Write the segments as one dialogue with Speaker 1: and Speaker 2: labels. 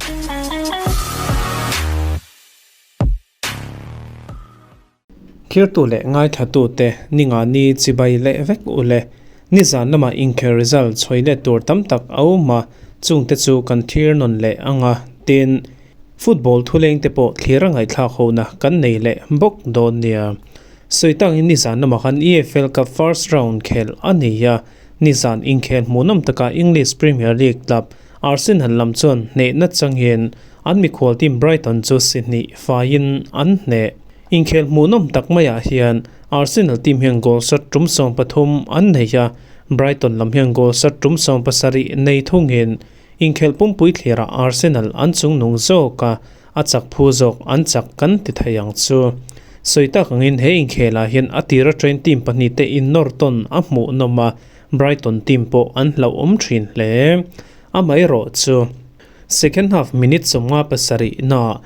Speaker 1: Thirtu leh ngaithlatute ninga ni chibai leh vek u le. Nizan lamah inkhel result chhawi let tur tam tak a awm a, chungte chu kan thlir nawn leh ang a, tin, football thuleng te pawh thlir a ngaihthlak hona kan nei leh bawk dawn nia. Sawi takin nizan lamah khan EFL Cup first round khelh a nei a, nizan inkhel hmuhnawm takah English Premier League club Arsenal lam chuan hnehna changin an mikhual team Brighton chu si hnih faiin an hneh. Inkhel hmuhnawm tak maiah hian Arsenal team hian goal shot tum 13 an nei a, Brighton lam hian goal shot tum 17 nei thungin inkhel pumpui thlirah Arsenal an chungnung zawk a, a chak phu zawk an chak kan ti thei ang chu. Sawi tak angin he inkhelah hian a tira train team pahnihte innawr tawn a hmuhnawm a, Brighton team pawh an hlauhawm thin hle. Amaherawh chu second half minute 57 na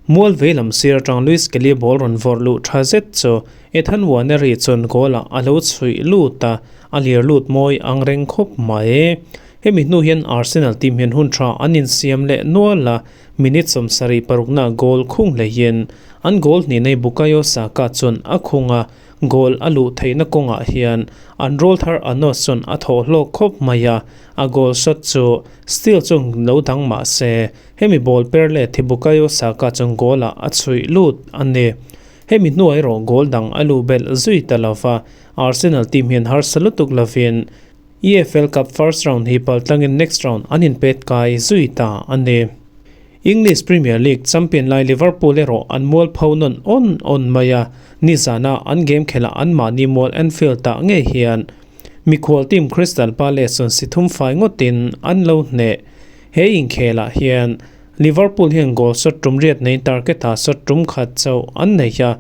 Speaker 1: mual vei lam sir atang Luis Kelly ball rawn vawrh luh tha zet chu Ethan Nwaneri chuan goal ah a lo chhuih lut a, a lir lut mawi ang reng khawp mai. Hemi hnu hian Arsenal team hian hun tha an insiam leh nual a, minute 76 na goal khung hleihin an goal hnih nei Bukayo Saka chuan a khung a, Goal a luh theihna kawngah hian an roll thar Anos chuan a thawh hlawk khawp mai a, a goal shot chu Steele chuan lo dang mah se, hemi ball per leh thi Bukayo Saka chuan goal ah a chhuih lut a ni. Hemi hnuai erawh goal dang a luh belh zui ta lo va, Arsenal team hian harsa lutuk lovin EFL Cup first round hi paltlangin next round an inpet kai zui ta a ni. English Premier League champion lai Liverpool erawh an mual pho nawn awn awn mai a, nizana an game khelh ah anmahni mual Anfield ah ngei hian mikhual team Crystal Palace chuan si thum fai ngawtin an lo hneh. He inkhel ah hian Liverpool hian goal shot tum riat nei target ah shot tum khat chauh an nei a,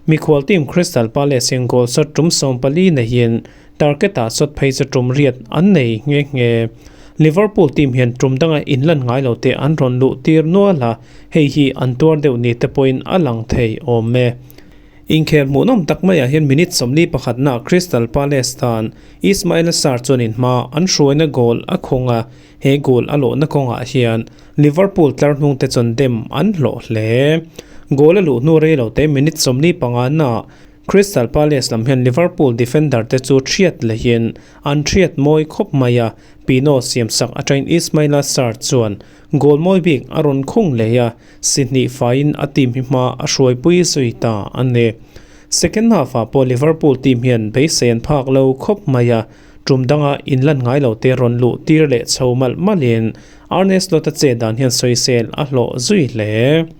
Speaker 1: mikhual team Crystal Palace hian goal shot tum 14 neiin Target ah shot phei chu tum riat an nei nghe nghe. Liverpool team hian tum danga inlan ngai lo te an rawn luh tir nual a, hei hi an tuar deuh ni te pawhin a lang thei awm e. Inkhel hmuhnawm tak maiah hian minute 41 na Crystal Palace tan Ismaila Sarr chuan inhma an hruaina goal a khung a, he goal a lawhna kawngah hian Liverpool tlar hnung te chuan dem an hlawh hle. Goal a luh hnu rei lo te minute 45 na Crystal Palace lam hian Liverpool defender te chu thiat lehin an thiat mawi khawp mai a, Pino siamsak atangin Ismaila Sarr chuan goal mawi bik a rawn khung leh a, si hnih faiin a team hi hma a hruaipui zui ta a ni. Second half ah pawh Liverpool team hian beisei an phak lo khawp mai a, tum danga inlan ngai lo te rawn luh tir leh chho malh malhin Arne Slot-a chet dan hian sawisel a hlawh zui hle.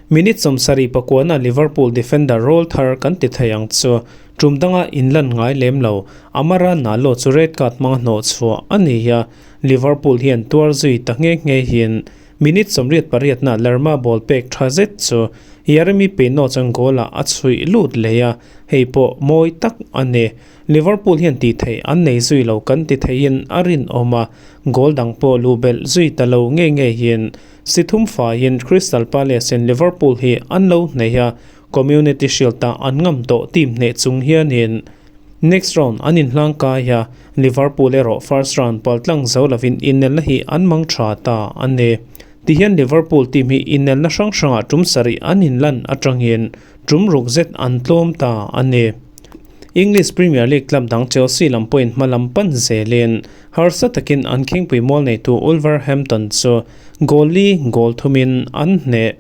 Speaker 1: Minute 79 na Liverpool defender roll thar kan ti thei ang chu. Tum danga inlan ngai lem lo. Amara Nalo chu red card hmanga hnawh chhuah a ni a. Liverpool hian tuar zui ta nghe nghe hin minute 88 na Lerma ball pek tha zet chu Yeremy Pino chuan goal ah a chhuih lut leh a, hei pawh mawi tak a ni. Liverpool hian tih theih an nei zui lo kan ti theiin a rinawm a, goal dang pawh luh belh zui ta lo nge nge hin Si thum faiin Crystal Palace in Liverpool hi an lo hneh a, Community Shield ah an ngam tawh team hneh chung hianin next round an inhlang kai a, Liverpool erawh first round paltlang zo lovin inelna hi an mang tha ta a ni. Tihian Liverpool team hi inelna hrang hrangah tum sarih an inlan atangin tum ruk zet an tlawm ta a ni. English Premier League club dang Chelsea lam pawhin hma lam pan zelin harsa takin an khingpui mual neitu Wolverhampton chu goal li goal thumin an hneh.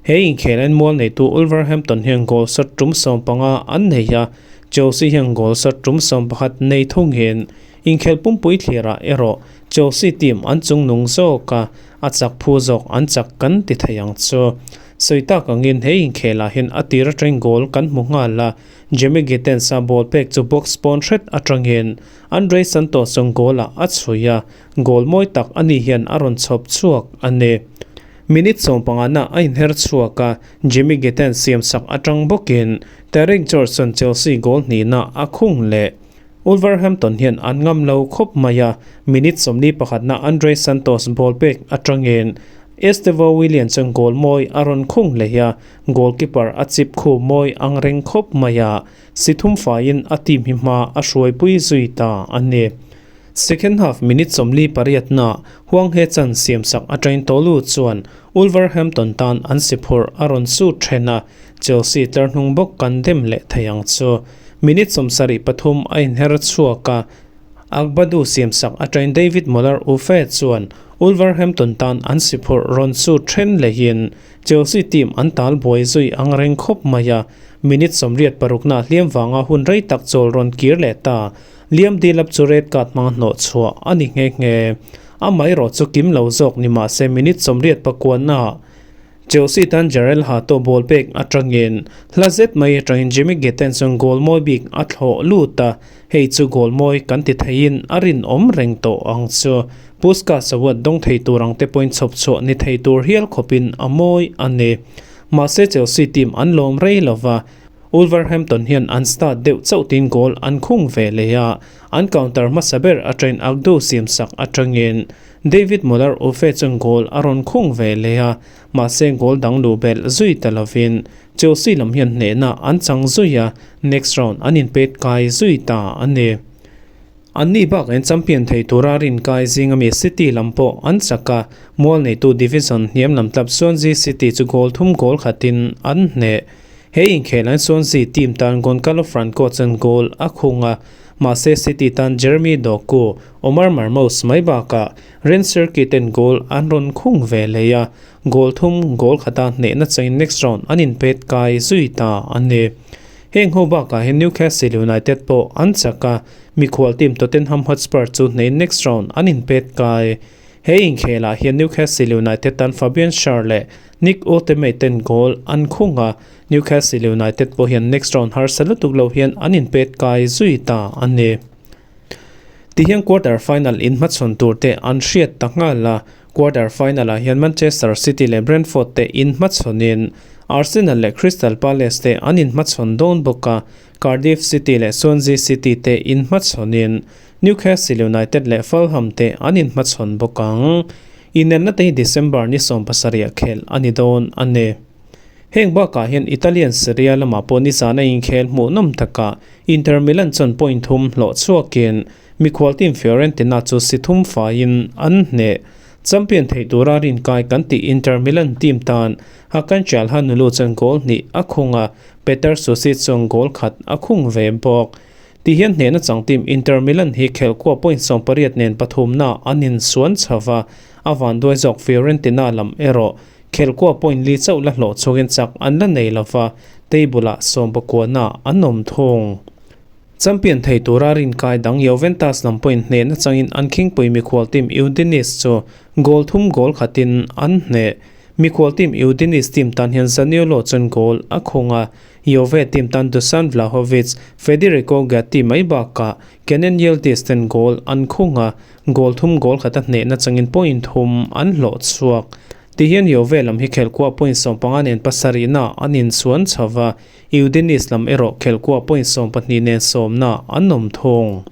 Speaker 1: He inkhel en mual neitu Wolverhampton hian goal shot tum 15 an nei a, Chelsea hian goal shot tum 11 nei thungin inkhel pumpui thlirah erawh Chelsea team an chungnung zawk a, a chak phu zawk an chak kan ti thei ang chu. Sawi tak angin he inkhelah hian a tir atangin goal kan hmu nghal a, Jamie Gittens a ball pek chu box pawn hret atangin Andre Santos chuan goal ah a chhui a, goal mawi tak ani hian a rawn chhawp chhuak a ni. Minute 15 na a inher chhuak a, Jamie Gittens siamsak atang bawkin Tyrique George chuan Chelsea goal hnihna a khung leh. Wolverhampton hian an ngam lo khawp mai a, minute 41 na Andre Santos ball pek atangin Estevao Willian chuan goal mawi a rawn khung leh a, goalkeeper a chip khu mawi ang reng khawp mai a, si thum faiin a team hi hma a hruaipui zui ta a ni. Second half minute 48 na Hwang Hee-chan siamsak atangin Tolu chuan Wolverhampton tan an si phurh a rawn sut then a, Chelsea tlarhnung bawk kan dem leh thei ang chu. Minute 73 a inher chhuak a, Agbadou siamsak atangin David Moller Ufe chuan Wolverhampton tan an si phurh rawn sut then lehin Chelsea team an tal buai zui ang reng khawp mai a, minute 86 na hliam vanga hun rei tak chawl rawn kir leh ta. Liam Delap chu red card hmang hnawh chhuah a ni nghe nghe. Amaherawh chu kim lo zawk ni mah se minute 89 na Chelsea tan Jorrel Hato ball pek atangin hla zet mai atangin Jamie Gittens chuan goal mawi bik a thlawh lut a, hei chu goal mawi kan ti theiin a rinawm reng tawh ang chu. Puskas award dawng thei tur ang te pawhin chhawp chhuah ni thei tur hial khawpin a mawi a ni. Mahse Chelsea team an lawm rei lova, Wolverhampton hian an start deuh chauh tin goal an khung ve leh a, an counter hmasa ber atangin Agbadou siamsak atangin David Moller Ufe chuan goal a rawn khung ve leh a, mahse goal dang luh belh zui ta lovin Chelsea lam hian hnehna an chang zui a, next round an inpet kai zui ta a ni. An ni bak en champion thei tura rin kai zing ami City lam pawh an chak a, mual neitu division hniam lam club Swansea City chu goal thum goal khatin an hneh. He inkhel an Swansea team tan Goncalo Franco chuan goal a khung a, mahse City tan Jeremy Doku, Omar Marmoush mai bakah Rayan Cherki ten goal an rawn khung ve leh a, goal thum goal khata hnehna changin next round an inpet kai zui ta a ni. Heng ho bakah hian Newcastle United pawh an chak a, mikhual team Tottenham Hotspur chu hnehin next round an inpet kai. He inkhelah hian Newcastle United tan Fabian Schär leh Nick Woltemade ten goal an khung a, Newcastle United pawh hian next round harsa lutuk lo hian an inpet kai zui ta a ni. Tihian quarter final inhmachhawn tur te an hriat ta nghal a, quarter final ah hian Manchester City leh Brentford te inhmachhawnin Arsenal leh Crystal Palace te an inhmachhawn dawn bawk a, Cardiff City leh Swansea City te inhmachhawnin Newcastle United leh Fulham te an inhmachhawn bawk ang. Inelna te hi December ni 17 ah khel a ni dawn a ni. Heng bakah hian Italian Serie A lamah pawh nizan a inkhel hmuhnawm takah Inter Milan chuan point thum hlawh chhuakin mikhual team Fiorentina chu si thum faiin an hneh. Champion thei tura rin kai kan tih Inter Milan team tan Hakan Calhanoglu chuan goal hnih a khung a, Petar Susic chuan goal khat a khung ve bawk. Ti hian hnehna chang team Inter Milan hi khelhkua point 18 nen pathumna an insuan chhova, a vanduai zawk Fiorentina lam erawh khelhkua point li chauh la hlawh chhuakin chak an la nei lova, table ah 19 na an awm thung. Champion thei tura rin kai dang Juventus lam point hnehna changin an khingpui mikhual team Udinese chu goal thum goal khatin an hneh. Mikhual team Udinese team tan hian Zaniolo chuan goal a khung a, Juve team tan Dusan Vlahovic, Federico Gatti mai bakah Kenan Yildiz ten goal an khung a, goal thum goal khata hnehna changin point thum an hlawh chhuak. Ti hian Juve lam hi khelhkua point 15 nen pasarih na an insuan chhova, Udinese lam erawh khelhkua point 12 nen 10 na an awm thung.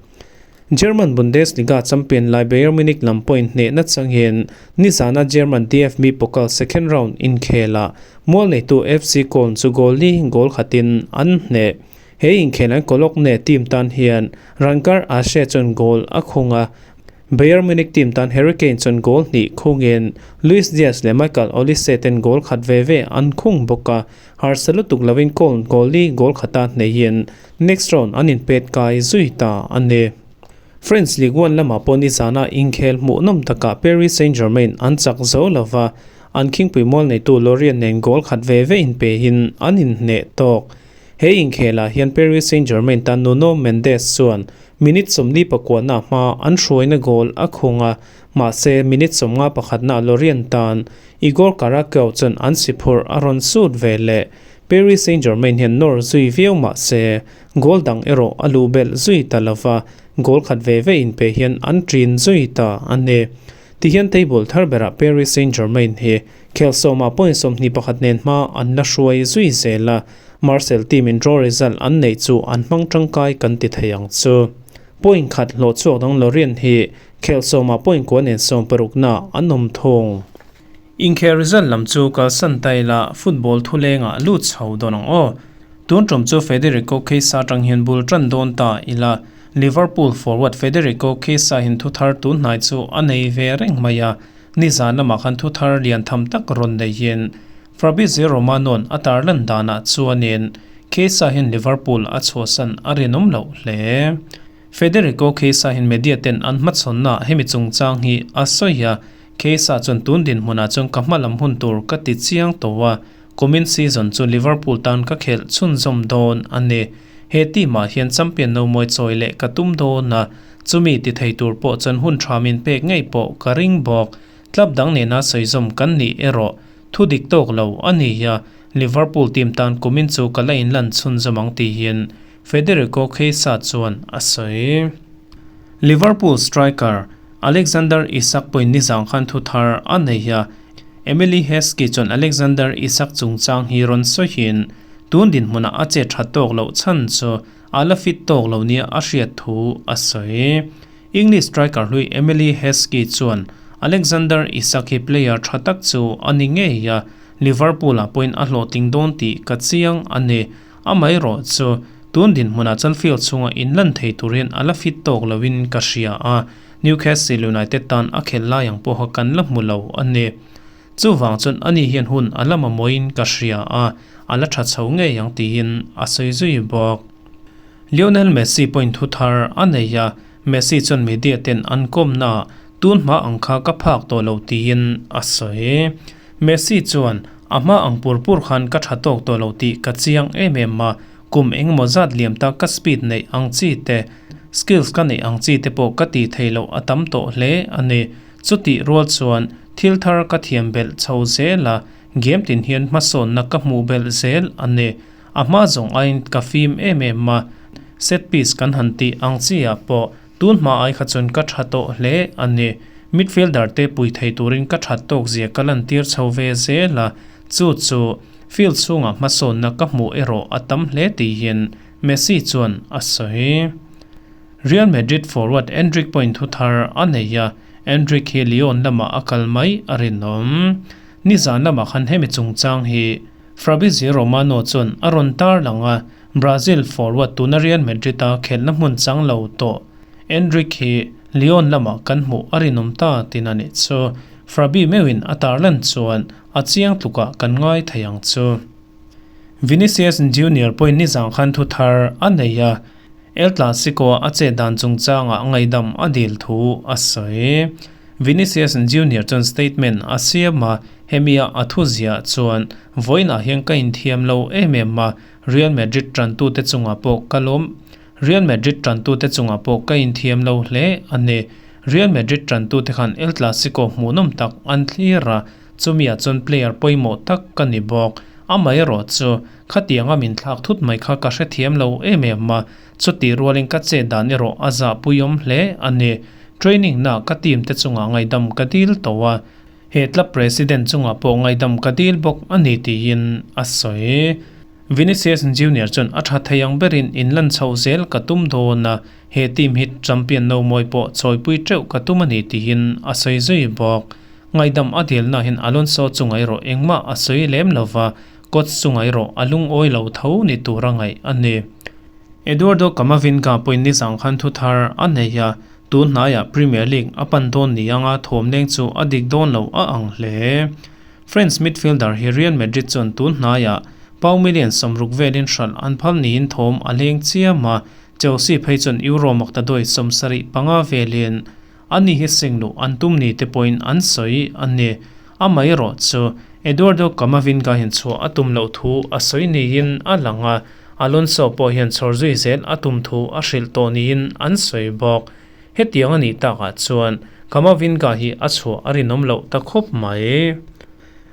Speaker 1: German Bundesliga champion lai Bayern Munich lam point hnehna changin nizana German DFB Pokal second round inkhela mual neitu FC Köln chu goal li goal khatin an hneh. He inkhel an Cologne team tan hian Rankar Ashe chuan goal a khung a, Bayern Munich team tan Harry Kane chuan goal hnih khungin Luis Diaz leh Michael Olise ten goal khat ve ve an khung bawk a, harsa lutuk lovin Köln goal li goal khata hneihin next round an inpet kai zui ta a ni. French Ligue 1 lamah pawh nizana inkhel hmuhnawm takah Paris Saint-Germain an chak zo lova, an khingpui mual neitu Lorient nen goal khat ve ve inpehin an inhneh tawk. He inkhelah hian Paris Saint-Germain tan Nuno Mendes chuan minute 49 na hma an hruaina goal a khung a, mahse minute 51 na Lorient tan Igor Caracal chuan an si phurh a rawn sut ve leh. Paris Saint-Germain hian nawr zui viau mahse goal dang erawh a luh belh zui ta lova, goal khat ve ve inpe hian an ṭin zui ta a ni. Tihian table thar berah Paris Saint-Germain hi khel sawmah point 21 nen hma an la hruai zui zel a, Marseille team in draw result an neih chu an hmang tangkai kan ti thei ang chu. Point khat hlawh chhuak dang Lorient hi khel sawmah point kua nen 60 na an awm thung. Inkhel result lam chu kalsan taila football thulengah lut chho dawn ang aw. Tun tum chu Federico Chiesa tang hian bul tan dawn ta ila. Liverpool forward Federico Chiesa in thuthar tun hnai chu a nei ve reng mai a, nizan lamah khan thuthar lian tham tak rawn neihin Fabrizio Romano-a'n a tarlan danah chuanin Chiesa hian Liverpool a chhuahsan a rinawm loh hle. Federico Chiesa hian media ten an hmachhawnnaah hemi chungchang hi a sawi a, Chiesa chuan tun dinhmunah chuan ka hma lam hun tur ka ti chiang tawh a, kumin season chu Liverpool tan ka khelh chhunzawm dawn a ni. He team ah hian champion no mawi chawi leh ka tum dawn a, chumi ti thei tur pawh chuan hun tha min pek ngei pawh ka ring bawk. Club dang nena sawizawm kan nih erawh thu dik tawk lo a ni a, Liverpool team tan kumin chu ka la inlan chhunzawm ang tihin Federico Chiesa chuan a sawi. Liverpool striker Alexander Isak pawhin nizang khan thu thar a nei a, Emile Heskey chuan Alexander Isak chungchang hi rawn sawihin tun dinhmunah a che tha tawk loh chhan chu a la fit tawk lo nia a hriat thu a sawi. English striker hlui Emile Heskey chuan Alexander Isak hi player tha tak chu a ni ngei a, Liverpool-ah pawhin a hlawhtling dawn tih ka chiang a ni. Amaherawh chu tun dinhmunah chuan field chhunga inlan thei turin a la fit tawk loin ka hria a, Newcastle United tan a khelh lai ang pawha kan la hmu lo a ni. Chuvang chuan ani hian hun a la mamawhin ka hria a, a la tha chho ngei ang tiin a sawi zui bawk. Lionel Messi pawhin thu thar a nei a, Messi chuan media ten an kawmna ah tun hma ang kha ka phak tawh lo tiin a sawi. Messi chuan, A hma ang pur pur khan ka tha tawk tawh lo tih ka chiang em em a, kum engemaw zat liam ta ka speed neih ang chi te, skills ka neih ang chi te pawh ka ti thei loh a tam tawh hle a ni. Chutih rual chuan thil thar ka thiam belh chho zel a, game tin hian hmasawnna ka hmuh belh zel a ni. A hma zawng aiin ka fim em em a, set piece kan han tih ang chi ah pawh tun hma ai kha chuan ka tha tawh hle a ni. Midfielder te pui thei turin ka that tawk zia ka lantir chho ve zel a, chu chu field chhungah hmasawnna ka hmuh erawh a tam hle tihin Messi chuan a sawi. Real Madrid forward Endrick pawhin thu thar a nei a, Endrick hi Lyon lamah a kal mai a rinawm. Nizan lamah khan hemi chungchang hi Fabrizio Romano chuan a rawn tar lang a, Brazil forward tuna Real Madrid-a khelhna hmun chang lo tawh Endrick hi Lyon lamah kan hmuh a rinawm ta tin a nih chu. Fabi meuhin a tarlan chuan a chiang tlukah kan ngai thei ang chu. Vinicius Junior pawhin nizang khan thu thar a nei a, El Clasico-a a chet dan chungchangah ngaihdam a dil thu a sawi. Vinicius Junior chuan statement a siam a, hemia a thu ziah chuan, Vawiinah hian ka inthiam lo em em a, Real Madrid tantute chungah pawh ka lawm Real Madrid tantute chungah pawh ka inthiam lo hle a ni. Real Madrid tantute khan El Clasico hmuhnawm tak an thlir a, Chumia chuan player pawimawh tak ka ni bawk. Amaherawh chu, khatianga min thlak thut mai kha ka hrethiam lo em em a, chutih rualin ka chet dan erawh a zahpuiawm hle a ni. Training na ka team te chungah ngaihdam ka dil tawh a, he club president chungah pawh ngaihdam ka dil bawk a ni tiin a sawi. Vinicius Junior chuan a tha thei ang berin inlan chhoh zel ka tum dawn a, he team hi champion no mawi pawh chawipui teuh ka tum a ni tiin a sawi zui bawk. Ngaihdam a dilna hian Alonso chu ngaihrawh engmah a sawi lem lo va, coach chu ngaihrawh a lungawi lo tho ni tura ngaih a ni. Eduardo Camavinga pawhin nizang khan thu thar a nei a, tun hnaiah Premier League a pan dawn ni anga thawmleng chu a dik dawn lo a ang hle. French midfielder hi Real Madrid chuan tun hnaiah pau million 60 velin hralh an phal niin thawm a leng chiam a, Chelsea phei chuan Euro maktaduai 75 velin Ani hi sengluh an tum ni te pawhin an sawi a ni. Amaherawh chu Eduardo Camavinga hian chhuah a tum loh thu a sawi niin a lang a, Alonso pawh hian chhawr zui zel a tum thu a hrilh tawh niin an sawi bawk. Hetiang a nih takah chuan Camavinga hi a chhuah a rinawm loh ta khawp mai.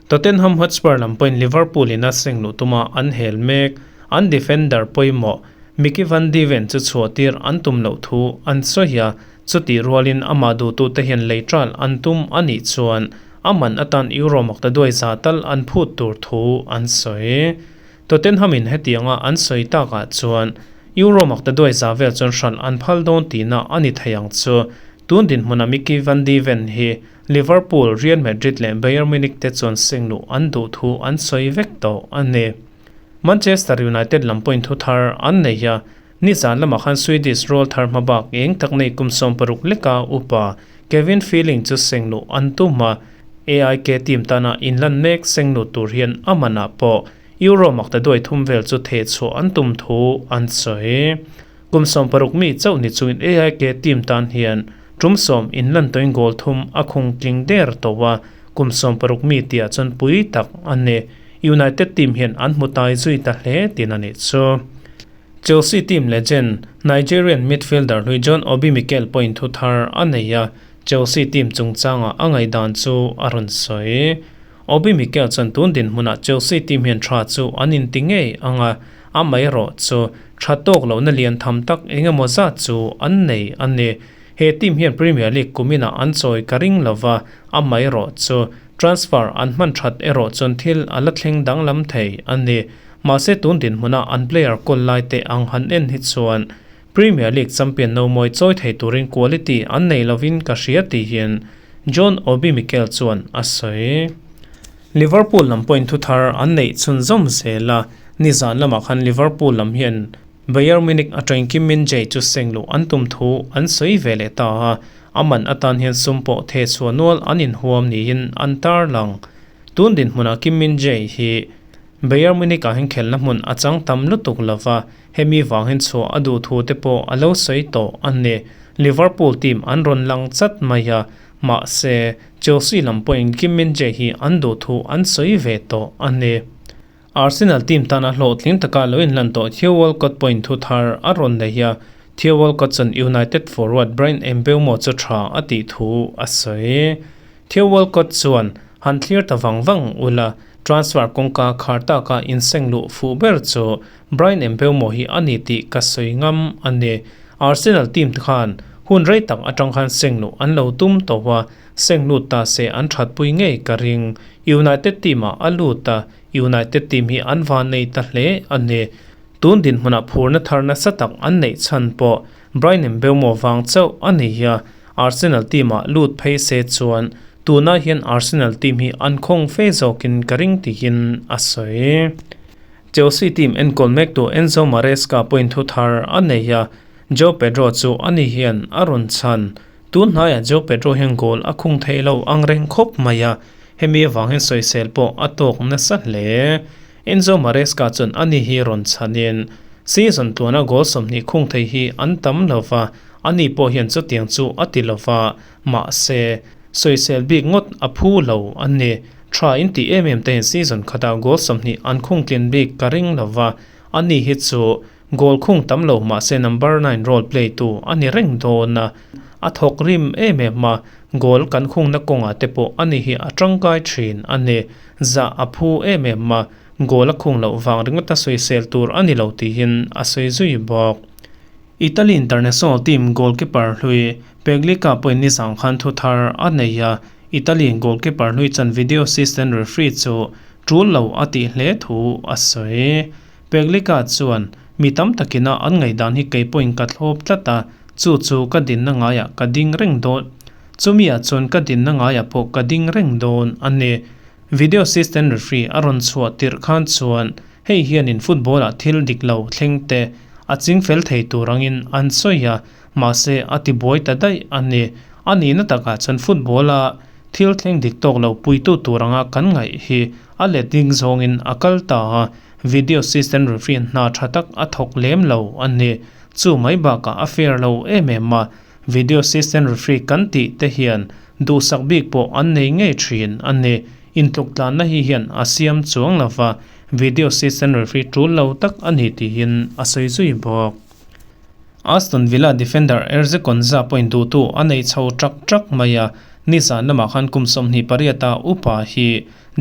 Speaker 1: Tottenham Hotspur lam pawhin Liverpool in a sengluh tuma an hel mek. An defender pawimawh Micky van de Ven chu chhuah tir an tum loh thu an sawi a, Chutih rualin amah duhtute hian lei ṭal an tum a nih chuan a man atan Euro makta duai za tal an phut tur thu an sawi. Tottenham-in hetianga an sawi takah chuan Euro makta duai za vel chuan hralh an phal dawn tihna a ni thei ang chu. Tun dinhmuna Micky van de Ven hi Liverpool, Real Madrid leh Bayern Munich te chuan sengluh an duh thu an sawi vek tawh a ni. Manchester United lam pawhin thu thar an nei a. Nizan lamah khan Swedish rawlthar hmabak eng tak nei kum 60 leka upa Kevin Feeling chu sengluh an tum a, AIK team tana inlan mek sengluh tur hian a manah pawh Euro maktaduai thum vel chu theh chhuah an tum thu an sawi. Kum 60 mi chauh ni chungin AIK team tan hian tum 10 inlan tawhin goal thum a khung tling der tawh a, kum 60 mi tihah chuan pui tak a ni. United team hian an hmu tai zui ta hle tin a nih chu. Chelsea team legend, Nigerian midfielder hlui John Obi Mikel pawhin thu thar a nei a, Chelsea team chungchangah a ngaihdan chu a rawn sawi. Obi Mikel chuan tun dinhmunah Chelsea team hian tha chu an inti ngei ang a, amaherawh chu tha tawk lohna lian tham tak eng emaw zat chu an nei a ni. He team hian Premier League kuminah an chawi ka ring lo va, amaherawh chu transfer an hman that erawh chuan thil a la thleng danglam thei a ni. Mahse tun dinhmuna an player kawl lai te ang han en hi chuan Premier League champion no mawi chawi thei turin quality an nei lovin ka hria tihin John Obi Mikel chuan a sawi. Liverpool lam pawhin thu thar an neih chhunzawm zel a, nizan lamah khan Liverpool lam hian Bayern Munich atangin Kim Min-jae chu sengluh an tum thu an sawi ve leh ta a, a man atan hian sum pawh theh chhuah nual an inhuam niin an tarlang. Tun dinhmunah Kim Min-jae hi Bayern Munich-ah hian khelhna hmun a chang tam lutuk lo va, hemi vang hian chhuah a duh thu te pawh a lo sawi tawh a ni. Liverpool team an rawn lang chat mai a, mahse, Chelsea lam pawhin Kim Min-jae hi an duh thu an sawi ve tawh a ni. Arsenal team tana hlawhtling taka lo inhlan tawh Theo Walcott pawhin thu thar a rawn nei a, Theo Walcott chuan United forward Bryan Mbeumo chu tha a tih thu a sawi. Theo Walcott chuan, Han thlir ta vang vang ula, transfer kawngka khar taka inseng luh fuh ber chu Bryan Mbeumo hi a ni tih ka sawi ngam a ni. Arsenal team te khan hun rei tak atang khan seng luh an lo tum tawh a, seng lut ta se an thatpui ngei ka ring. United team ah a lut a, United team hi an van nei ta hle a ni. Tun dinhmunah phurna thar nasa tak an neih chhan pawh Bryan Mbeumo vang chauh a ni a, Arsenal team ah lut phei se chuan tunah hian Arsenal team hi an khawng fe zawkin ka ring tiin a sawi. Chelsea team enkawl mek tu Enzo Maresca pawhin thu thar a nei a, Joao Pedro chu ani hian a rawn chhan. Tun hnaiah Joao Pedro hian goal a khung thei lo ang reng khawp mai a, hemi avang hian sawisel pawh a tawk nasa hle. Enzo Maresca chuan ani hi rawn chhanin season tluana goal 20 khung thei hi an tam lo va, ani pawh hian chutiang chu a ti lo va, mahse, sawisel bik ngawt a phu lo a ni. Tha in tih em em te hian season khatah goal 20 an khung tlin bik ka ring lo va, ani hi chu goal khung tam lo mahse number 9 role play tu a ni reng dawn a, a thawk rim em em a, goal kan khungna kawngah te pawh ani hi a tangkai thin a ni. Zah a phu em em a, goal a khung loh vang ringawt a sawisel tur a ni lo tiin a sawi zui bawk. Italy international team goalkeeper hlui Pagliuca pawhin nizang khan thu thar a nei a, Italy goalkeeper hlui chuan video assistant referee chu tul lo a tih hle thu a sawi. Pagliuca chuan, Mi tam takina an ngaihdan hi kei pawhin ka thlawp tlat a, chu chu ka dinna ngaiah ka ding reng dawn. Chumi-ah chuan ka dinna ngaiah pawh ka ding reng dawn a ni. Video assistant referee a rawn chhuah tirh khan chuan hei hianin football-ah thil dik lo thleng te a ching fel thei tur angin an sawi a, mahse a ti buai ta daih a ni. A nihna takah chuan football-a thil thleng dik tawk lo puitu tur anga kan ngaih hi a let ding zawngin a kal ta a, video assistant referee hna tha tak a thawk lem lo a ni. Chu mai bakah a fair lo em em a. Video assistant referee kan tih te hian duhsak bik pawh an nei ngei thin a ni. Intluk tlanna hi hian a siam chuang lo va, video assistant referee tul lo tak a ni tiin a sawi zui bawk. Aston Villa defender Erze Konza pawhin duhtu a nei chho trak trak mai a, nizan lamah khan kum 28 a upa hi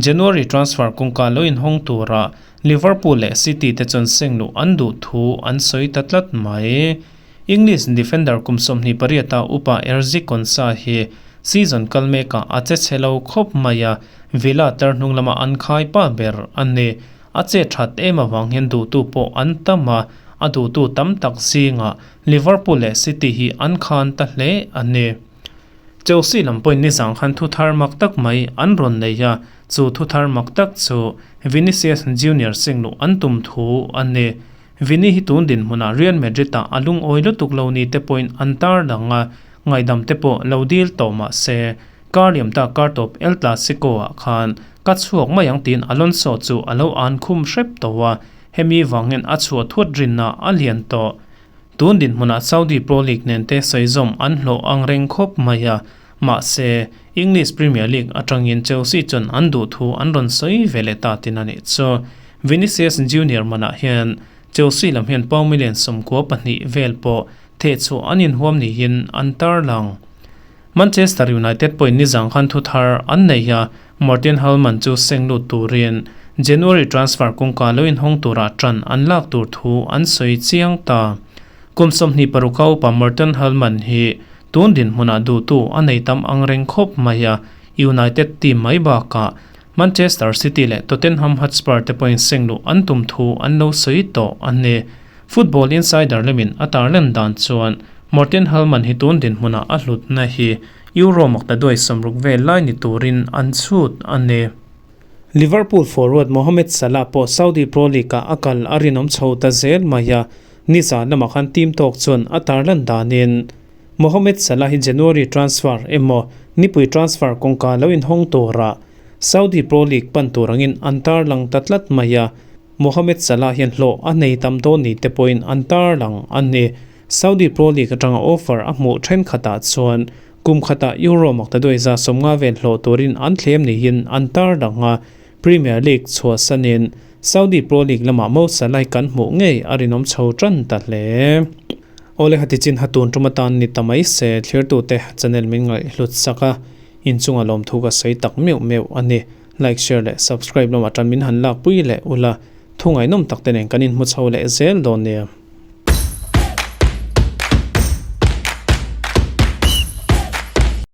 Speaker 1: January transfer kawngka lo inhawng tura Liverpool leh City te chuan sengluh an duh thu an sawi ta tlat mai. English defender kum 28 a upa Erzi Konsa hi season kal mekah a che chhe lo khawp mai a, Villa tlar hnung lama an khai pa ber a ni. A che that em avang hian duhtu pawh an tam a, a duhtu tam tak zingah Liverpool leh City hi an khan ta hle a ni. Chelsea lam pawhin nizang khan thu thar mak tak mai an rawn nei a, chu thu thar mak tak chu Vinicius Junior sengluh an tum thu a ni. Vini hi tun dinhmunah Real Madrid-ah a lungawi lutuk lo ni te pawhin an tarlang a, ngaihdam te pawh lo dil tawh mah se, kar liam ta kar tawp El Clasico-ah khan ka chhuak mai ang tiin Alonso chu a lo an khum hrep tawh a, hemi vang hian a chhuah thuat rinna a lian tawh. Tun dinhmunah Saudi Pro League nen te sawi zawm an hlawh ang reng khawp mai a, mahse, English Premier League atangin Chelsea chuan an duh thu an rawn sawi ve leh ta tin a nih chu. Vinicius Junior manah hian Chelsea lam hian pound million 92 vel pawh thehchhuah an inhuam niin an tarlang. Manchester United pawhin nizang khan thu thar an nei a, Martin Hallman chu seng lut turin January transfer kawngka lo inhawng tura tan an lak tur thu an sawi chiang ta. Kum 26 a upa Martin Hallman hi tun dinhmunah duhtu a nei tam ang reng khawp mai a, United team mai bakah Manchester City leh Tottenham Hotspur te pawhin seng luh an tum thu an lo sawi tawh a ni. Football Insider lamin a tarlan dan chuan Morten Hjulmand hi tun dinhmunah a hlutna hi Euro maktaduai 60 vel lai ni turin an chhut a ni. Liverpool forward Mohamed Salah pawh Saudi Pro League-ah a kal a rinawm chho ta zel mai a, nizan lamah khan team tawk chuan a tarlan danin Mohamed Salah hi January transfer emaw nipui transfer kawngka lo inhawng tura Saudi Pro League pan tur angin an tarlang ta tlat mai a, Mohamed Salah hian hlawh a nei tam dawn ni te pawhin an tarlang a ni. Saudi Pro League atanga offer a hmuh thenkhatah chuan kum khatah Euro maktaduai 150 vel hlawh turin an thlem niin an tarlang a, Premier League chhuahsanin Saudi Pro League lamah Mo Salah hi kan hmuh ngei a rinawm chho tan ta hle. Awle hati chin hatun tum atan ni ta mai se thlirtute channel min ngaihhlut sak a, inchunga lawmthu ka sawi tak meuh meuh a ni. Like, share leh subscribe lamah tan min han lak pui leh ula, thu ngaihnawm tak te nen kan inhmu chho leh zel dawn nia.